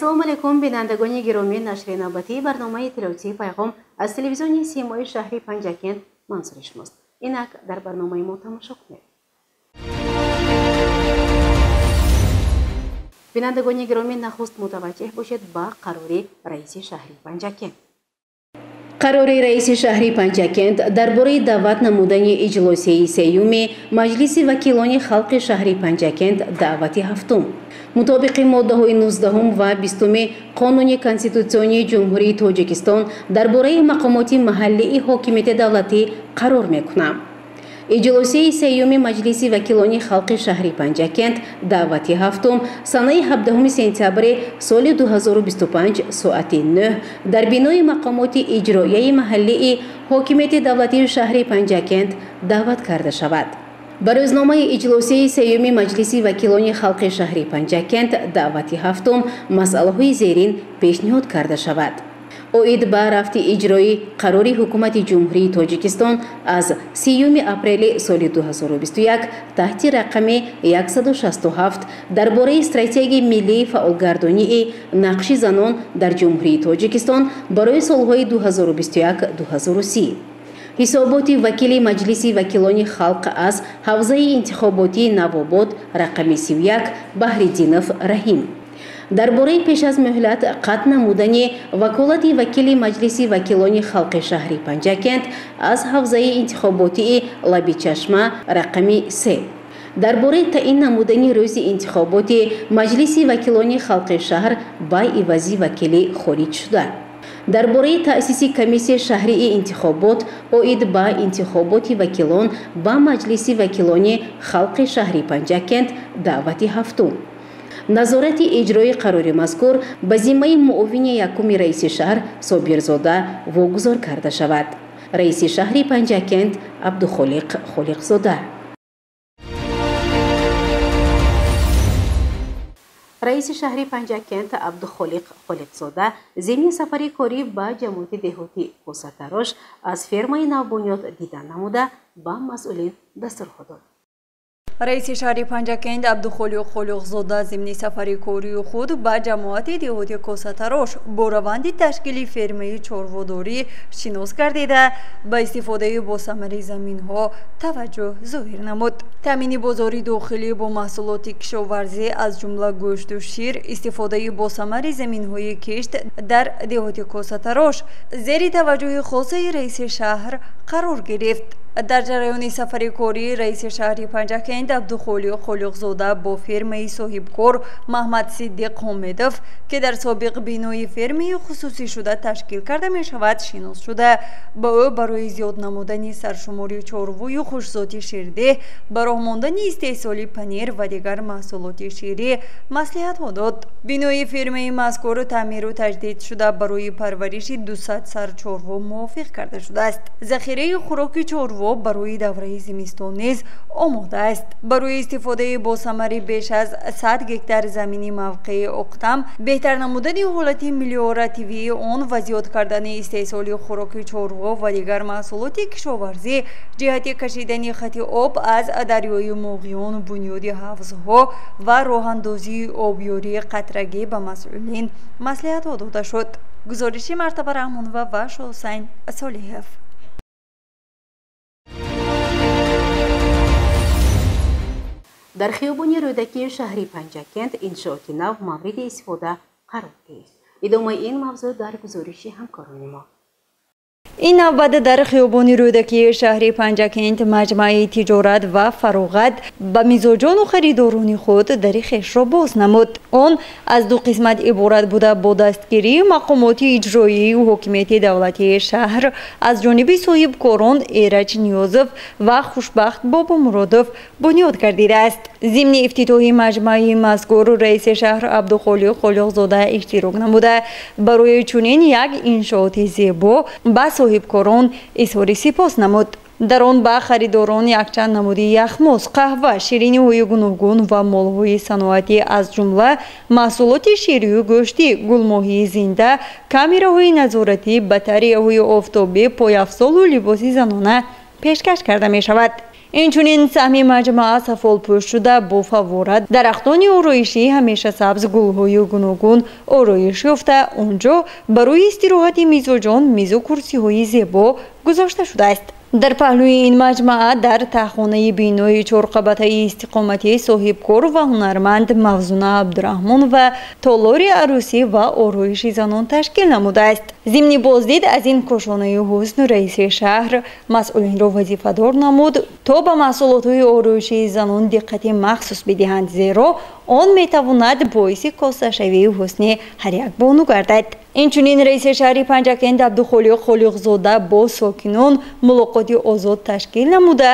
Ассалому алайкум, бинандагони гиромӣ, нашри навбатии барномаи иттилоотии Пайғом аз телевизиони Симои шаҳри Панҷакент манзури шумост. Инак дар барномаи мо тамошо кунед. Бинандагони гиромӣ, нахуст мутаваҷҷеҳ бошед ба қарори раиси шаҳри Панҷакент. Қарори раиси шаҳри Панҷакент дар бораи даъват намудани иҷлосияи сеюми Маҷлиси вакилони халқи шаҳри Панҷакент даъвати ҳафтум. Мутобиқи моддаҳои 19 ва 20 Қонуни Конститутсионии Ҷумҳурии Тоҷикистон дар бораи мақомоти маҳаллии ҳокимияти давлатӣ қарор мекунам. Иҷлосияи сеюми Маҷлиси вакилони халқи шаҳри Панҷакент даъвати ҳафтум санаи 17 сентябри соли 2025 соати 9 дар бинои мақомоти иҷроияи маҳаллии ҳокимияти давлатии шаҳри Панҷакент даъват карда шавад. Ба рӯзномаи иҷлосияи сеюми Маҷлиси вакилони халқи шаҳри Панҷакент даъвати ҳафтум масъалаҳои зерин пешниҳод карда шавад. Оид ба рафти иҷрои қарори Ҳукумати Ҷумҳурии Тоҷикистон аз 30 апрели соли 2021 таҳти рақами 167 дар бораи стратегияи миллии фаъолгардонии нақши занон дар Ҷумҳурии Тоҷикистон барои солҳои 2021-2030. Ҳисоботи вакили Маҷлиси вакилони халқ аз ҳавзаи интихоботии Навобод рақами 31 Баҳриддинов Раҳим. Дар бораи пеш аз муҳлат қатъ намудани ваколати вакили Маҷлиси вакилони халқи шаҳри Панҷакент аз ҳавзаи интихоботии Лабичашма рақами 3. Дар бораи таъин намудани рӯзи интихоботи Маҷлиси вакилони халқи шаҳр ба ивази вакили хориҷ шуда. Дар бораи таъсиси комиссияи шаҳрии интихобот оид ба интихоботи вакилон ба Маҷлиси вакилони халқи шаҳри Панҷакент даъвати ҳафтум. Назорати иҷрои қарори мазкур ба зиммаи муовини якуми раиси шаҳр Собирзода вогузор карда шавад. Раиси шаҳри Панҷакент Абдухолиқ Холиқзода. Раиси шаҳри Панҷакент Абдухолиқ Холиқзода зимни сафари корӣ ба ҷамоати деҳоти Косатарош аз фермаи навбунёд дидан намуда ба масъулин дастурҳо дод. Раиси шаҳри Панҷакент Абдухолиқ Холиқзода зимни сафари кории худ ба ҷамоати деҳоти Косатарош бо раванди ташкили фермаи чорводорӣ шинос гардида, ба истифодаи босамари заминҳо таваҷҷӯҳ зоҳир намуд. Таъмини бозори дохилӣ бо маҳсулоти кишоварзӣ аз ҷумла гӯшту шир, истифодаи босамари заминҳои кишт дар деҳоти Косатарош зери таваҷҷӯҳи хосаи раиси шаҳр қарор гирифт. Дар ҷараёни сафари корӣ раиси шаҳри Панҷакент Абдухолиқ Холиқзода бо фермаи соҳибкор Маҳмадсиддиқ Ҳомедов, ки дар собиқ бинои фермаи хусусӣшуда ташкил карда мешавад, шинос шуда, ба ӯ барои зиёд намудани саршумори чорвою хушзоти ширдеҳ, ба роҳ мондани истеҳсоли панир ва дигар маҳсулоти ширӣ маслиҳатҳо дод. Бинои фермаи мазкур таъмиру таҷдид шуда барои парвариши 200 сар чорво мувофиқ карда шудааст. Захираи хӯроки чорво барои давраи зимистон низ омода аст. Барои истифодаи босамари беш аз 100 гектар замини мавқеи Оқтам, беҳтар намудани ҳолати мелиоративии он ва зиёд кардани истеҳсоли хӯроки чорво ва дигар маҳсулоти кишоварзӣ ҷиҳати кашидани хати об аз дарёи Муғиён, бунёди ҳавзҳо ва роҳандозии обёрии қатрагӣ ба масъулин маслиҳатҳо дода шуд. Гузориши Мартаба Раҳмонова ва Шоҳусайн Солиҳев. Дар хиёбони Рӯдакии шаҳри Панҷакент иншооти нав мавриди истифода қарор гирифт. Идомаи ин мавзӯъ дар гузориши ҳамкорони мо. Ин навбат дар хиёбони Рӯдакии шаҳри Панҷакент маҷмаи тиҷорат ва фароғат ба мизоҷону харидорони худ дари хешро боз намуд. Он аз ду қисмат иборат буда, бо дастгирии мақомоти иҷроию ҳокимияти давлатии шаҳр аз ҷониби соҳибкорон Эраҷ Ниёзов ва Хушбахт Бобомуродов бунёд гардидааст. Зимни ифтитоҳи маҷмаи мазкур раиси шаҳр Абдухолиқ Холиқзода иштирок намуда, барои чунин як иншооти зебо ба соҳибкорон изҳори сипос намуд. Дар он ба харидорон якчанд намуди яхмоз, қаҳва, шириниҳои гуногун ва молҳои саноатӣ аз ҷумла маҳсулоти ширию гӯштӣ, гулмоҳии зинда, камераҳои назоратӣ, батареяҳои офтобӣ, пойафзолу либоси занона пешкаш карда мешавад. Инчунин саҳми маҷмаа сафолпӯш шуда бо фаввора, дарахтони ороишӣ ҳамеша сабз, гулҳои гуногун ороиш ёфта, он ҷо барои истироҳати мизоҷон мизу курсиҳои зебо гузошта шудааст. Дар паҳлӯи ин маҷмаа дар таҳхонаи бинои чорқабатаи истиқоматии соҳибкор ва ҳунарманд Мавзуна Абдураҳмонова толори арӯсӣ ва ороиши занон ташкил намудааст. Зимни боздид аз ин кошонаи ҳусн раиси шаҳр масъулинро вазифадор намуд, то ба маҳсулотҳои ороишии занон диққати махсус бидиҳанд, зеро он метавонад боиси косташавии ҳусни ҳар як бону гардад. Инчунин раиси шаҳри Панҷакент Абдухолиқ Холиқзода бо сокинон мулоқоти озод ташкил намуда,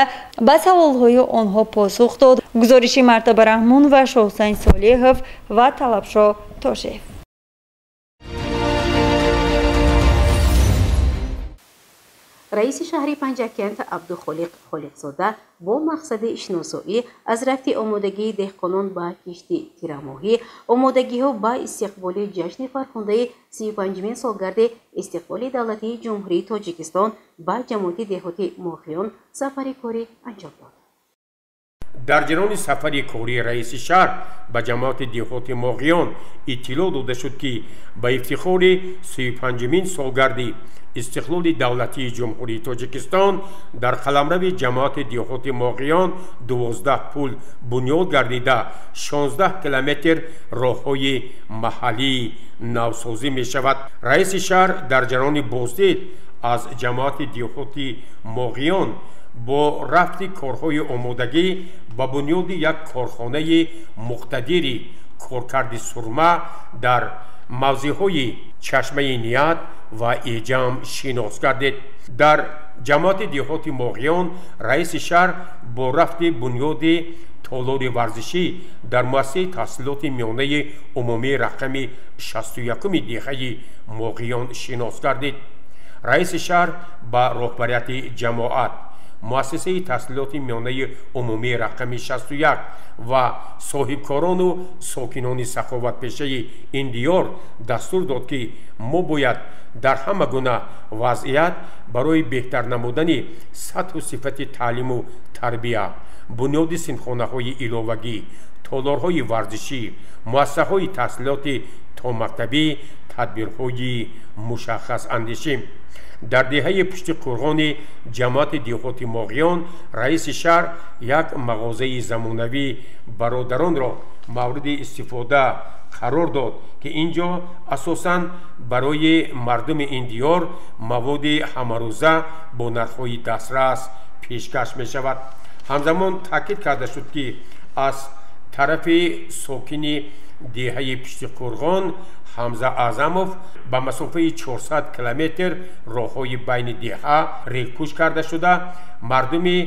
ба саволҳои онҳо посух дод. Гузориши Мартаба Раҳмон ва Шоҳусайн Солиҳов ва Талабшо Тошев. Раиси шаҳри Панҷакент Абдухолиқ Холиқзода бо мақсади шиносоӣ аз рафти омодагии деҳқонон ба кишти тирамоҳӣ, омодагиҳо ба истиқболи ҷашни фархундаи 35-мин солгарди истиқлоли давлатии Ҷумҳурии Тоҷикистон ба ҷамоати деҳоти Моғиён сафари корӣ анҷом дод. Дар ҷараёни сафари кории раиси шаҳр ба ҷамоати деҳоти Моғиён иттилоъ дода шуд, ки ба ифтихори 35-мин солгарди истиқлоли давлатии Ҷумҳурии Тоҷикистон дар қаламрави ҷамоати деҳоти Моғиён 12 пул бунёд гардида, 16 километр роҳҳои маҳаллии навсозӣ мешавад. Раиси шаҳр дар ҷараёни боздид аз ҷамоати деҳоти Моғиён бо рафти корҳои омодагӣ ба бунёди як корхонаи муқтадири коркарди сурма дар мавзеъҳои Чашмаи Ният ва Эҷам шинос гардид. Дар ҷамоати деҳоти Моғиён раиси шаҳр бо рафти бунёди толори варзишӣ дар муассисаи таҳсилоти миёнаи умумии рақами 61-уми деҳаи Моғиён шинос гардид. Раиси шаҳр ба роҳбарияти ҷамоат, муассисаи таҳсилоти миёнаи умумии рақами 61 ва соҳибкорону сокинони саховатпешаи ин диёр дастур дод, ки мо бояд дар ҳама гуна вазъият барои беҳтар намудани сатҳу сифати таълиму тарбия, бунёди синфхонаҳои иловагӣ, толорҳои варзишӣ, муассисаҳои таҳсилоти томактабӣ тадбирҳои мушаххас андешем. Дар деҳаи Пушти Қурғони ҷамоати деҳоти Моғиён раиси шаҳр як мағозаи замонавӣ бародаронро мавриди истифода қарор дод, ки ин ҷо асосан барои мардуми ин диёр маводи ҳамарӯза бо нархҳои дастрас пешкаш мешавад. Ҳамзамон таъкид карда шуд, ки аз тарафи сокини деҳаи Пушти Қурғон Ҳамза Аъзамов ба масофаи 400 километр роҳҳои байни деҳа регпӯш карда шуда, мардуми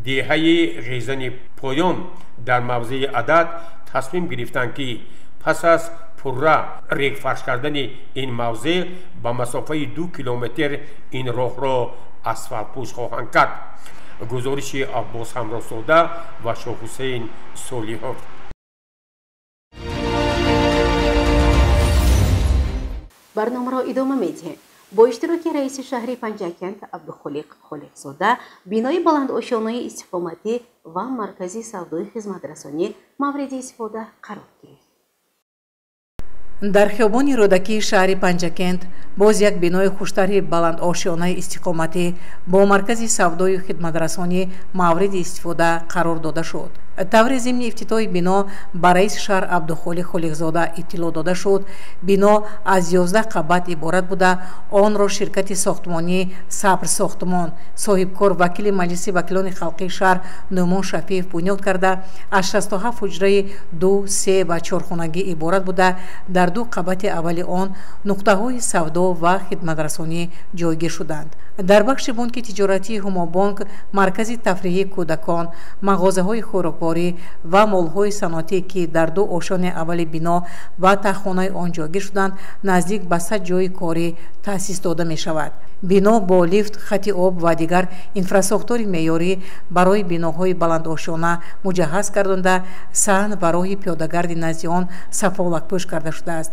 деҳаи Ғезани Поён дар мавзеи Адад тасмим гирифтанд, ки пас аз пурра регфарш кардани ин мавзеъ ба масофаи 2 километр ин роҳро асфалтпӯш хоҳанд кард. Гузориши Аббос Ҳамроҳзода ва Шоҳҳусейн Солиҳов. Барномаро идома медиҳем. Бо иштироки раиси шаҳри Панҷакент Абдухолиқ Холиқзода бинои баландошёнаи истиқоматӣ ва маркази савдои хизматрасонӣ мавриди истифода қарор гирифт. Дар хиёбони Рӯдакии шаҳри Панҷакент боз як бинои хуштарҳи баландошёнаи истиқоматӣ бо маркази савдою хидматрасонӣ мавриди истифода қарор дода шуд. Таври зимни ифтитоҳи бино ба раиси шаҳр Абдухолиқ Холиқзода иттилоъ дода шуд. Бино аз 11 қабат иборат буда, онро ширкати сохтмонии Сабр сохтмон, соҳибкор, вакили Маҷлиси вакилони халқии шаҳр Нӯъмон Шафиев бунёд карда, аз 67 ҳуҷраи 2, 3 ва 4 хонагӣ иборат буда, дар ду қабати аввали он нуқтаҳои савдо ва хидматрасонӣ ҷойгир шуданд. Дар бахши бонки тиҷоратии Ҳумобонк, маркази тафриҳии кӯдакон, мағозаҳои хӯрокворӣ ва молҳои саноатӣ, ки дар ду ошёни аввали бино ва таҳхонаи он ҷойгир шуданд, наздик ба 100 ҷойи корӣ таъсис дода мешавад. Бино бо лифт, хати об ва дигар инфрасохтори меъёрӣ барои биноҳои баландошёна муҷаҳҳаз гардонда, саҳн ва роҳи пиёдагарди назди он сафолакпӯш карда шудааст.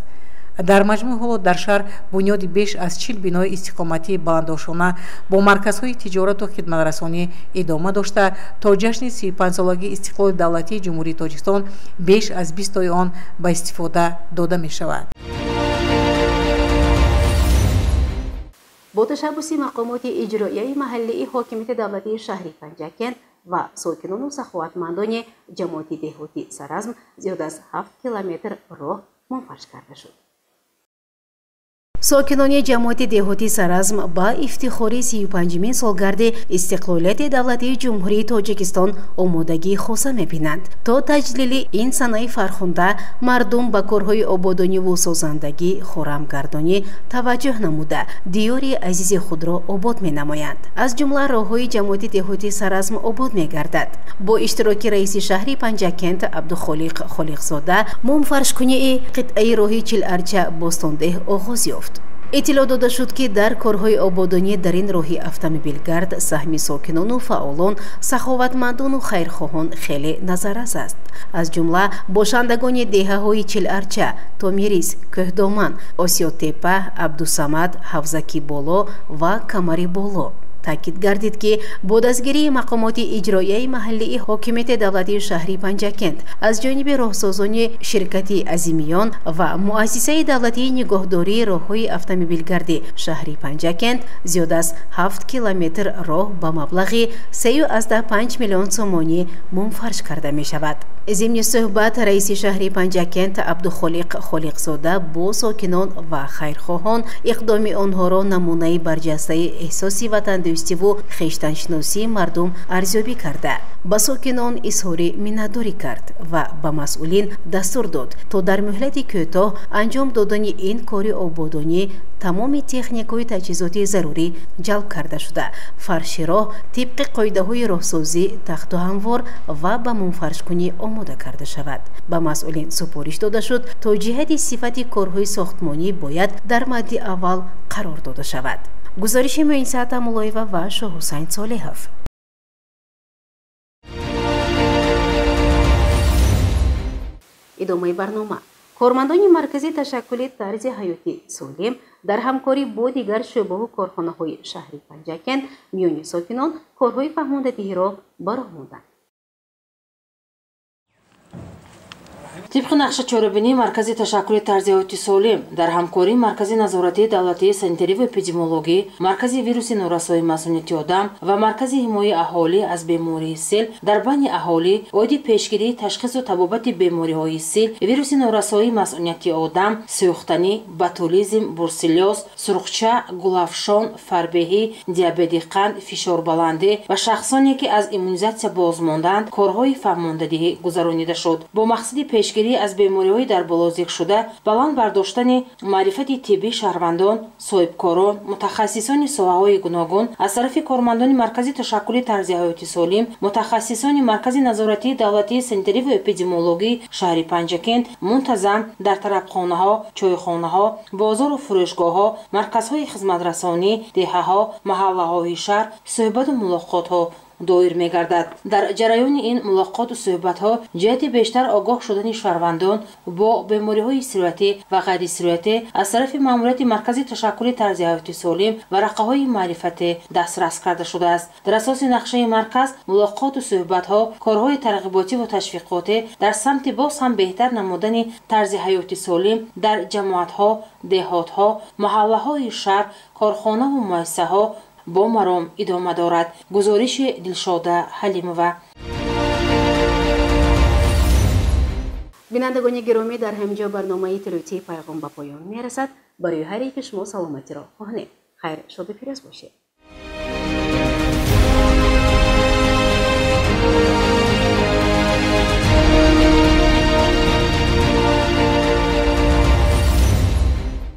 Дар маҷмӯъ ҳоло дар шаҳр бунёди беш аз 40 бинои истиқоматии баландошона бо марказҳои тиҷорату хидматрасонӣ идома дошта, то ҷашни 35-солагии истиқлоли давлатии Ҷумҳурии Тоҷикистон беш аз 20 тои он ба истифода дода мешавад. Бо ташаббуси мақомоти иҷроияи маҳаллии ҳокимияти давлатии шаҳри Панҷакент ва сокинону саховатмандони ҷамоати деҳоти Саразм зиёд аз 7 километр роҳ мунфарш карда шуд. Сокинони ҷамоати деҳоти Саразм ба ифтихори 35-мин солгарди истиқлолияти давлатии Ҷумҳурии Тоҷикистон омодагии хоса мебинанд. То таҷлили ин санаи фархунда мардум ба корҳои ободониву созандагӣ, хорамгардонӣ таваҷҷӯҳ намуда, диёри азизи худро обод менамоянд. Аз ҷумла роҳҳои ҷамоати деҳоти Саразм обод мегардад. Бо иштироки раиси шаҳри Панҷакент Абдухолиқ Холиқзода мумфаршкунии қитъаи роҳи Чиларча Бостондеҳ оғоз ёфт. Иттилоъ дода шуд, ки дар корҳои ободонӣ дар ин роҳи автомобилгард саҳми сокинону фаъолон, саховатмандону хайрхоҳон хеле назаррас аст. Аз ҷумла бошандагони деҳаҳои Чиларча, Томирис, Кӯҳдоман, Осиётепа, Абдусамад, Ҳавзаки Боло ва Камари Боло. Таъкид гардид, ки бо дастгирии мақомоти иҷроияи маҳаллии ҳокимияти давлатии шаҳри Панҷакент аз ҷониби роҳсозони ширкати Азимиён ва муассисаи давлатии нигоҳдории роҳҳои автомобилгарди шаҳри Панҷакент зиёд аз 7 километр роҳ ба маблағи 3,5 миллион сомонӣ мунфарш карда мешавад. Зимни суҳбат раиси шаҳри Панҷакент Абдухолиқ Холиқзода бо сокинон ва хайрхоҳон иқдоми онҳоро намунаи барҷастаи эҳсоси ватандӯстиву хештаншиносии мардум арзёбӣ карда, ба сокинон изҳори миннатдорӣ кард ва ба масъулин дастур дод, то дар муҳлати кӯтоҳ анҷом додани ин кори ободонӣ тамоми техникаи таҷҳизоти зарурӣ ҷалб карда шуда, фарши роҳ тибқи қоидаҳои роҳсозӣ тахту ҳамвор ва ба мунфаршкунӣ омода карда шавад. Ба масъулин супориш дода шуд, то ҷиҳати сифати корҳои сохтмонӣ бояд дар мадди аввал қарор дода шавад. Гузориши Муинса Тамулоева ва Шоҳҳусайн Солеҳов. Идомаи барнома. Кормандони маркази ташаккули тарзи ҳаёти солим дар ҳамкорӣ бо дигар шӯъбаву корхонаҳои шаҳри Панҷакент миёни сокинон корҳои фаҳмондадиҳиро ба роҳ монданд. Тибқи нақша чорабинии Маркази ташаккули тарзи ҳаёти солим дар ҳамкории Маркази назоратии давлатии санитариву эпидемиологӣ, Маркази вируси норасоии масунияти одам ва Маркази ҳимояи аҳолӣ аз бемории сил дар байни аҳолӣ оиди пешгирии ташхису табобати бемориҳои сил, вируси норасоии масунияти одам, сӯхтанӣ, ботулизм, бурселлёз, сурхча, гулафшон, фарбеҳӣ, диабети қанд, фишорбаландӣ ва шахсоне ки аз иммунизатсия боз монданд, корҳои фаҳмондадиҳӣ гузаронида шуд. Бо мақсади пешгирӣ аз бемориҳои дар боло зикршуда, баланд бардоштани маърифати тиббии шаҳрвандон, соҳибкорон, мутахассисони соҳаҳои гуногун аз тарафи кормандони Маркази ташаккули тарзи ҳаёти солим, мутахассисони Маркази назоратии давлатии санитариву эпидемиологии шаҳри Панҷакент мунтазам дар тарабхонаҳо, чойхонаҳо, бозору фурӯшгоҳҳо, марказҳои хизматрасонӣ, деҳаҳо, маҳаллаҳои шаҳр суҳбату мулоқотҳо доир мегардад. Дар ҷараёни ин мулоқоту суҳбатҳо ҷиҳати бештар огоҳ шудани шаҳрвандон бо бемориҳои сироятӣ ва ғайрисироятӣ аз тарафи маъмурияти Маркази ташаккули тарзи ҳаёти солим варақаҳои маърифатӣ дастрас карда шудааст. Дар асоси нақшаи марказ мулоқоту суҳбатҳо, корҳои тарғиботӣ ва ташвиқотӣ дар самти боз ҳам беҳтар намудани тарзи ҳаёти солим дар ҷамоатҳо, деҳотҳо, маҳаллаҳои шаҳр, корхонаву муассисаҳо бо маром идома дорад. Гузориши Дилшода Ҳалимова. Бинандагони гиромӣ, дар ҳамин ҷо барномаи иттилоотии Пайғом ба поён мерасад. Барои ҳар яки шумо саломатиро хоҳонем. Хайр, шоду фирӯз бошед.